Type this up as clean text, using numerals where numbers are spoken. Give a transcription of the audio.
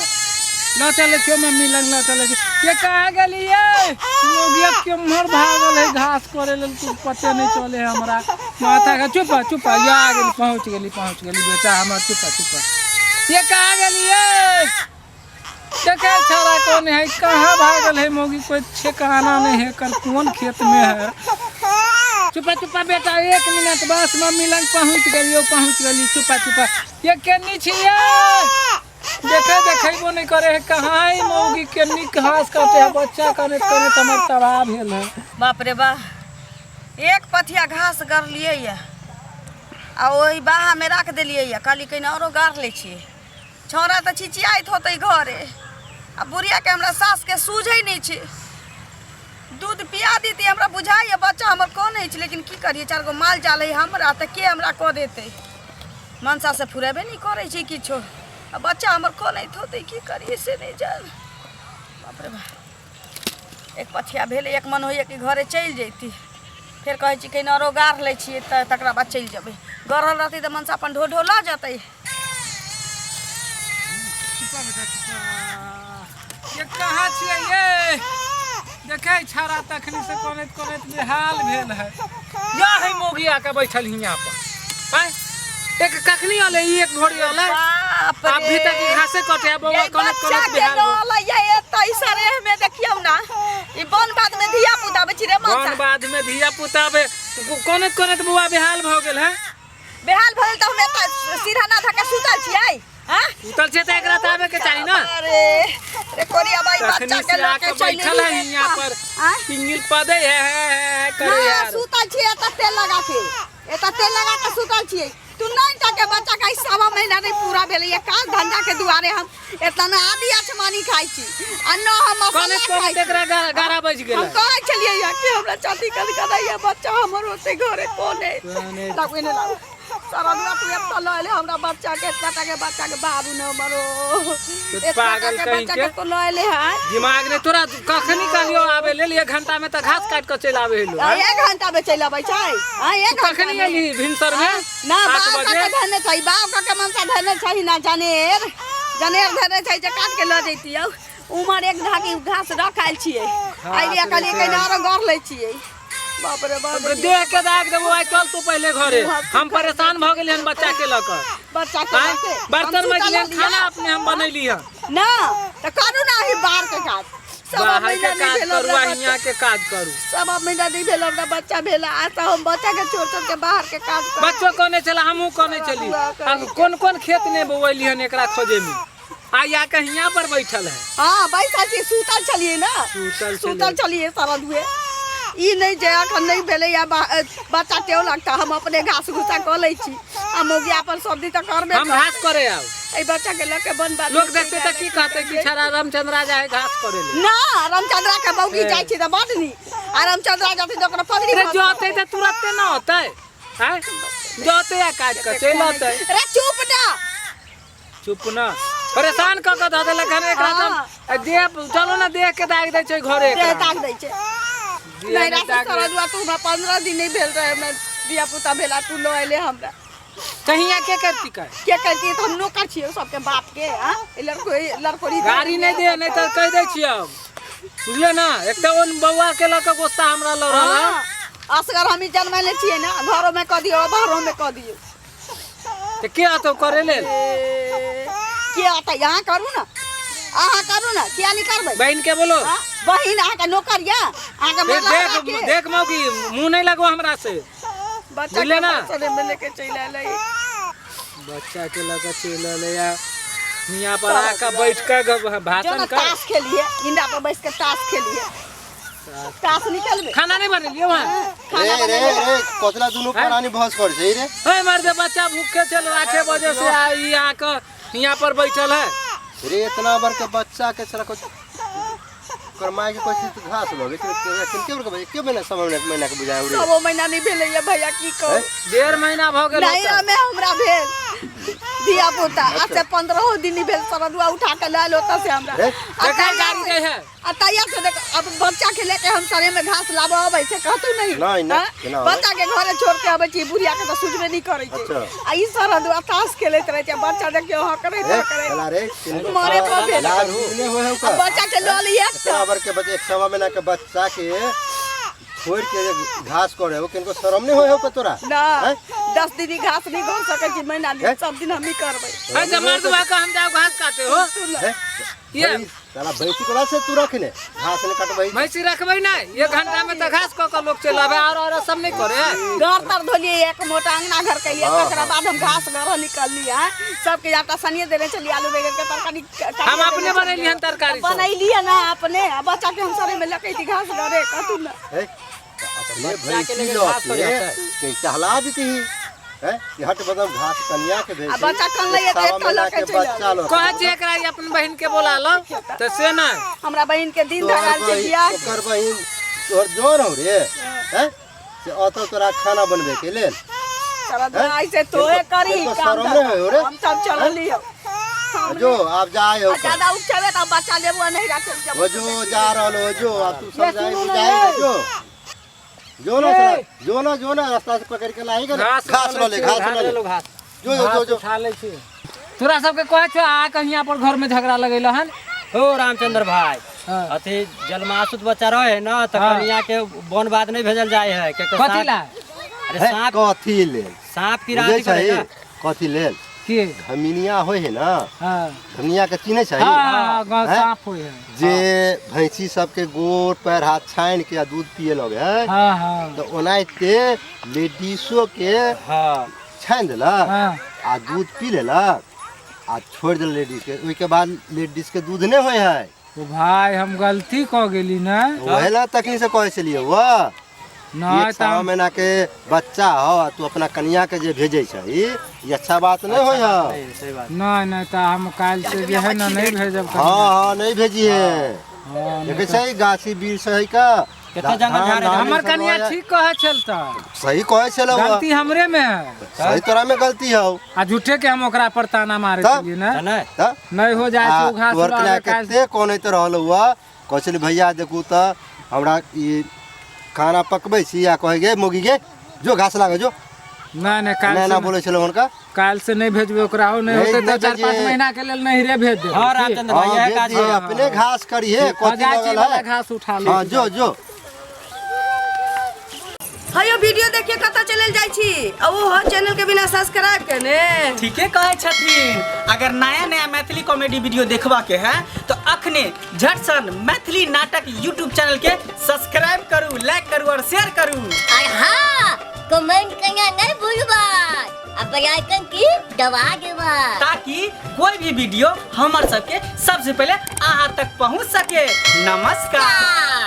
चुपा ल चलै छियौ मम्मी लग ल चलै छियौ। ये कहाँ गेलियै मोगिया? केम्हर भागल है घास करे लेल? कुछ पते नहीं चले है हमरा माथा का। चुप चुप, या आ गेली, पहुँच गेली, पहुँच गेली बेटा हमर। चुप चुप। ये कहाँ गेलियै? देखे छौड़ा कौन है, कहाँ भागल है मौगी? कोई ठिकाना नहीं है कर, कौन खेत में है। चुपा चुपा बेटा, एक मिनट बस, मम्मी लग पहुँच गेलियो, पहुँच गेली। चुपा चुपा। ये केन्नी छियै? देखे देखेबो नहीं करे है। कहाँ है मौगी? केन्नी घास काटे है? बच्चा कने कने हमर तबाह भेल है। बाप रे बा, एक पथिया घास गड़लियै यऽ आ ओहि बाहामे राख देलियै यऽ। कहली कनि आरो गाड़ लै छियै। छौड़ा तऽ चिचियाइत होतै घरे आ बुढ़ियाके, हमरा सासके सूझै नहि छै। दूध पिया देतै। हमरा बुझाइए बच्चा हमर कनै छै, लेकिन की करियै? चारि गो माल जाल है हमरा, तऽ के हमरा कऽ देतै? मनसा से फुरेबे नहि करै छै किछो आ बच्चा हमर कनैत होतै। की करियै से नहि जान। बाप रे बाप, एक पथिया भेलै। एक मन होइए कि घरे चलि जैती, फेर कहै छी कहीं आरो गाड़ लै छियै तऽ तकरा बाद चलि जेबै। गढ़ल रहतै तऽ मनसा अपन ढो ढो लऽ जेतै। चुपा बेटा चुपा। ये कहाँ छियै ये? देखै छाड़ा तखनी से कनैत कनैत बेहाल भेल है। या है मोगी आके बैठल हियाँ पर। आँय, एक कखनी अलै ई? एक घड़ी अलै। बाप रे। अभी तक ई घासे कटे है बौआ। ये कनैत बच्चा कनैत के बेहाल भेल। लऽ ये एतऽ सरे में देखियौ ना, ई वन बाद में धिया पुता आबै छी रे वन मनसा। बाद में धिया पुता आबे, कनैत कनैत बौआ बेहाल भऽ गेल है। बेहाल भऽ गेल तऽ हम एतऽ सिरहाना धऽ के सुतल छियै? हाँ? सुतल छै तऽ एकरा तऽ आबे के चाही ना। अरे रे कोरिया बाई, तखनी बच्चा के से लऽ आके के चलि बैठल है एली हियाँ एतऽ। पर। आँय? पिंगिल पदे है, है, है, है करे ना यार। सुतल छियै एतऽ तेल लगा के, एतऽ तेल लगा के सुतल छियै। तू नहीं टा के बच्चा के सवा महीना नहीं पूरा भेलैया। काज धंधा के दुआरे हम एतना न आदि आछमानी खाइ छी आ न हम मसाला कनैत खाइ कनैत छी। एकरा गारा बजि हम गेलै। कहै छलियै या कि हमरा छाती कनकनाइया, बच्चा हमर होते घरे कोने। कोने। लागू एने लागू सारा दुआ। तू एतऽ लऽ एले हमरा बच्चा के, एतना टा के बच्चा के बाबू न हमर ओ एतना टा पागल के कहीं बच्चा के। के तो लऽ एले है। दिमाग ने तोरा। कखनी कहलियो आबे लेल, एक घंटा में तऽ घास काट के चलि आबे हेलो। आ, एक घंटा में चलि अबै छै? आ, एक तू घंटा कखनी में? एलही भिनसर में? ना 7 बाप बजे। के धरने छै, बाप के मनसा धरने छै ना, जनेर जनेर धरने छै जे काट के लऽ जैतियै। उमर एक ढाकी घास रख आयल छियै, आइलियै कहलियै कहीं आरो गढ़ लै छियै। बाप रे बाप। देह के दाग देबो आइ। चल तू पहिले घरे, हम परेशान भऽ गेलियै हन बच्चा के लऽ कऽ। बच्चा के आँय? लऽ के बर्तन हम माजि सुतल लिहन, रहलियै। खाना अपने हम बनैली हन। ना तऽ करू ना ही बाहर के काज। सवा बाहर महीना के नहि काज भेल करू हमरा आ बच्चा, हियाँ के काज करू। सवा महीना नहि भेल हमरा बच्चा भेल आ तऽ हम बच्चा के छोड़ छोड़ के बाहर के काज करब? बच्चो कहने छला, हमहूँ कहने छली। आ कोन कोन खेत ने बौएली हन एकरा खोजे में, आ आके हियाँ पर बैठल है। हाँ, बैसल छी, सुतल छलियै ना। सुतल छलियै। सुतल छलियै सारा दुए। ई नहि जे अखन नहि भेलैया बच्चा टेव लगता, हम अपने घास भूसा कऽ लै छी आ मौगी अपन सब्जी तऽ करबे हम करतै। घास करे आउ। एहि बच्चा के लऽ के बन बात लोग देखते तऽ की कहते कि छड़ा रामचंद्रा जाए घास करे ले। ना रामचंद्रा के मौगी जाइ छै तऽ बड नीक आ रामचंद्रा जथिन तऽ ओकरा पगड़ी अरे भऽ जते तऽ तुरते ना होतै। आँय, जते आ काट के चलि अतै। रे चुप ना। चुप ना, परेशान कऽ के धऽ देलक हन एकरा तऽ। आ देह चलो ना, देह के दाग दै छै घरे देह एकरा। दाग दै छै। देह नहीं नहि रात दाग सारा दै। दुआ तू हमरा 15 दिन नहीं भेल रहे हमरा धिया पुता भेला, तू लऽ एले हमरा। कहिया के करती कह? के करती तऽ हम नौकर छियै सबके बाप के? हाँ, ई लड़कोरी लड़कोरी गाड़ी नहि दे, नहि तऽ कहि दै छियै हम, बुझलियै ना? एक तऽ ओन बौआ के लऽ कऽ गुस्सा हमरा लऽ रहल है। हाँ, असगर हम ही जन्मैले छियै ना, घरो में कऽ दियौ, बाहरो में कऽ दियौ। तऽ के अतौ करे लेल? ए, के अतै? अहाँ करू ना, अहाँ करू ना। किया नहीं करबै? बहिन के बोलो। हाँ? बहिन अहाँके नौकर यऽ? अहाँके देख मरला देख के? देख मौगी, मुँह नहीं लगो हमरा से। बच्चा बुझलियै के ना? बच्चा में लेके चलि एलै। बच्चा के लऽ कऽ चलि एलै आ हियाँ पर आके बैठ कऽ जो भाषण ना कर। ताश खेलिए, इंडा पर बैस के ताश खेलिए। ताश निकलबे। खाना नहीं बनेलियै वहाँ? खाना रे रे बनेलियै। रे, कथला दुनू प्राणी बहस कर छै रे? हे मर्दे, बच्चा भूखे छल 8 बजे से, आ ई आके हियाँ पर बैठल है। रे, इतना बड़ के बच्चा के साला को ओकर माय के कहै छै घास लगे छै। के बड़ के बच्चा के महीना, सवा महीना महीना के बुझाय रे। सवो महीना नहीं भेलैया भैया, की कहू? 1.5 महीना भऽ गेल नैहरा होतै। में हमरा भेल, धिया पुता आज से 15 दिन नहीं भेल सरदुआ उठा के लायल होता से हमरा। रे। आ केकर तहिया गाड़ी से- दे है? आ तहिया से देख अब बच्चा के लेके हम सरे में घास लाबऽ अबै से कहतू नहीं नहीं, नहीं, हाँ? केना अबै? बच्चा के घरे छोड़ के अबै छी बुढ़िया के तऽ सुझबे नहीं करै छै। अच्छा। आ ई सरदुआ ताश खेलैत रहै छै बच्चा देखियौ हकरैत ए, हकरैत चला रे किनको मरे पर भेल। लाज नहीं होय है आ ओकर। बच्चा के लऽ लियै इतना बर के बच्चे एक सवा महीना के बच्चा के छोड़ के जे घास करे हो किनको शरम नहीं होय हो तोरा? ना हैं? 10 दिन ही घास नहीं घर सकै छी महीना दिन हैं? सब दिन हम ही करबै। है तऽ मर्दवा के हम जाओ घास काटे हो। हैं? ये। साला भैंसी कोला से तू रखने घास ने कटबै भैंसी रखबै नहीं, एक घंटा में तऽ घास कऽ के लोग चलि आबै और सब नहीं करे। घर तर धोलिए एक मोटा अंगना घर के हाँ, तकरा बाद हम घास घर निकलली है सबके आटा सनिए देने चलिए आलू बैंगन के तरकारी हम अपने बनेली हन तरकारी सब। बनैली है ना अपने आ बच्चा के हम सरे में लकै थी घास घरे कतू ना। हैं? तो अपने बच्चा के भैंसी लेके लऽ घास के हो जाता है। कहीं टहला देती हैं कि हट बदम घास कनिया के भेज आ बच्चा कनलै तऽ सवा एकटा महीना लऽ के के चलि बच्चा आबै। लऽ के। कहै छियै एकरा ई अपन बहिन के बोला लो तऽ से नहीं। हमरा बहिन के दिन तोहर धराल छै बहिन बियाह के। ओकर बहिन तोहर जोर हो रे हैं से अतौ तोरा खाना बनबे के लेल। चल ऐसे तोहे करी इनको काम शरम नहीं होय रे। हम सब चलली हो। जो आप जाए हो ज्यादा उपचबे तऽ बच्चा लेबो नहीं राखब जब। वो जो जा रहल हो जो आप तू ये समझाई सुनू ना बुझाई ये। जो जो ना ये। साला, जो ना जो ना रास्ता से पकड़ के लाएगा ना घास घास लऽ ले लै घास छियै, ले घास ले घास। जो जो जो जो उठा लै छी। तोरा सबके कहै छौ आ कहीं यहाँ पर घर में झगड़ा लगेला हन। हो रामचंद्र भाई हाँ। अथी जलमासुत बच्चा रहे ना तो हाँ। कनिया के वन बाद नहीं भेजल जाए है के कथी ला? अरे है, सांप कथी लेल सांप की बुझै रात करे छही ना। कथी लेल की? घमिनिया होय है ना। हाँ। घमिनिया के चिन्है छही? हाँ, हाँ, हैं? साँप होय है। जे भैंसी सबके गोड़ पैर हाथ छानि के आ दूध पिए लगे है। हाँ, हाँ। तऽ ओनाहिते लेडीजो के हाँ छानि देलक हाँ। आ दूध पी लेलक आ छोड़ि देलक लेडीज के ओहिके बाद लेडीज के दूध नहि होइ है। ओ भाई हम गलती कऽ गेली ना। वही ला तखनी से कहै छलियै वाह नहीं एक सवा तऽ महीना के बच्चा हो आ तू अपना कनिया के जे भेजै छही ई अच्छा बात नहीं होइ है। नहीं, सही बात। नहीं नहीं तऽ हम काल्हि से जे है ना नहीं भेजब हाँ हाँ नहीं भेजिए। हाँ, देखै छै गाछी वृक्ष है का कते जंगल झाड़ है। हमर कनिया ठीक कहै छल तऽ सही कहै छलै वो। गलती हमरे में है। सही तोरा में गलती हौ। आ झूठे के हम ओकरा पर ताना मारे तब? छलियै ना। तऽ नहि तऽ नहीं हो जाए आ तो घास तोहर लऽ कनिया आबै काल्हि। कते कनैत रहल हुआ कहै छलै भैया देखू तऽ हमरा ई खाना पकबै छी आ कहै गे मौगी गे जो घास लागै जो। नहीं नहीं काल्हि एना से एना बोलै छलै हुनका। काल्हि से नहीं भेजबै ओकरा हो नहीं नहीं, होतै तऽ नहीं 4-5 भेजिए। महीना के लेल नहिरे भेज देबै। हाँ ठीक? रामचंद्र हाँ भाई यह भेज काज दिए अपने घास करिहे हाँ, कथी जाइ छी लगल वाला है। घास उठा ले। हाँ जो जो। हयो वीडियो देखिए कतऽ चलल जाइ छी आ ओ चैनल के बिना सब्सक्राइब केने। ठीके कहै छथिन। अगर नया नया मैथिली कॉमेडी वीडियो देखबा के है तो अखने झटसन मैथिली नाटक यूट्यूब चैनल के सब्सक्राइब करू, लाइक करू और शेयर करू। और हाँ कमेंट करना नहीं भूलबा आ बेल आइकन की दबा देबा ताकि कोई भी वीडियो हमर सबके सबसे पहले अहाँ तक पहुँच सके। नमस्कार।